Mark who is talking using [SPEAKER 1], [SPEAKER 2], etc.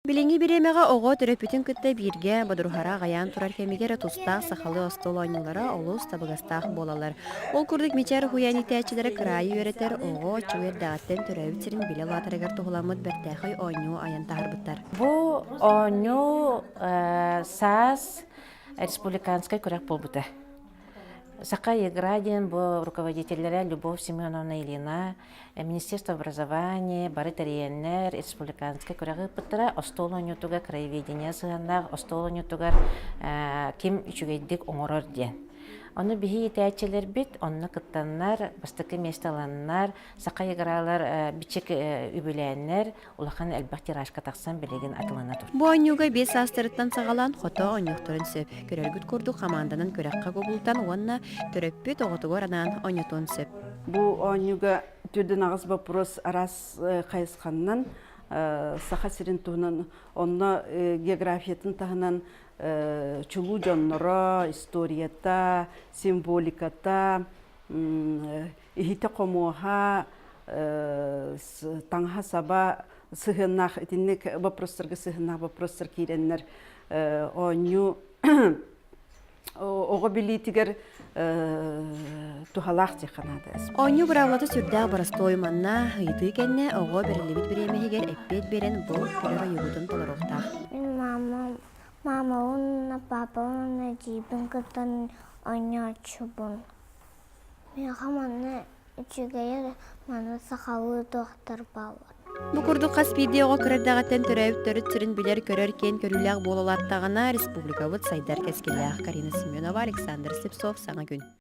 [SPEAKER 1] Билиҥҥи бириэмэҕэ оҕо төрөппүтүн кытта бииргэ бодоруһара аҕыйаан турар кэмигэр тустаах сахалыы остуол оонньуулара олус табыгастаах буолаллар. Ол курдук Мичээр уһуйаан иитээччилэрэ кыраайы үөрэтэр оҕо оччугуй эрдэҕиттэн төрөөбүт сирин билэ улаатарыгар туһуламмыт бэртээхэй оонньуу айан таһаарбыттар.
[SPEAKER 2] Бу оонньуу саас республиканскай күрэх буолбута. Саха игра диэн бу руководителлэрэ Любовь Семеновна Ильина, Министерство образования, бары тэрийэннэр республиканскай күрэҕи ыыппыттара. Остуол оонньуутугар краеведение сыһыаннаах остуол оонньуутугар ким үчүгэйдик оҥорор диэн. Ону биһи иитээччилэрбит онно кыттаннар, бастакы миэстэ ыланнар, саха игралар бичик үбүлээннэр улахан элбэх тиражка тахсан билигин атылана турар.
[SPEAKER 1] Бу оонньууга биэс саастарыттан саҕалаан хото оонньуохтарын сөп. Көрөргүт курдук хамаанданан күрэххэ кубулутан уонна төрөппүт оҕотугар анаан оонньотуон сөп.
[SPEAKER 3] Бу оонньууга түрдэн аҕыс боппуруос араас хайысханнан Саха сирин туһунан онно географиятын таһынан чулуу дьонноро, историята, символиката, иһитэ-хомуоһа, таҥаһа-саба сыһыаннаах итинник вопростарга сыһыаннаах вопростар киирэннэр оонньуу оҕо билиитигэр туһалаах диэххэ наада.
[SPEAKER 1] Оонньуу быраабылата сүрдээх боростуой манна ыйытыы кэннэ оҕо бэриллибит бириэмэ иһигэр эппиэт биэрэн бу көрөр ойуубутун толоруохтаах.
[SPEAKER 4] Мин мамам, мамабын, папабын, эдьиийбин кытта оонньооччубун. Миэхэ манна үчүгэйэ манна сахалыы туохтар бааллар.
[SPEAKER 1] Бу курдук хас биирдии оҕо кыра эрдэҕиттэн төрөөбүт төрүт сирин билэр-көрөр киэн көрүүлээх буола улааттаҕына, республикабыт сайдар кэскиллээх. Карина Семенова, Александр Слепцов, Саҥа күн.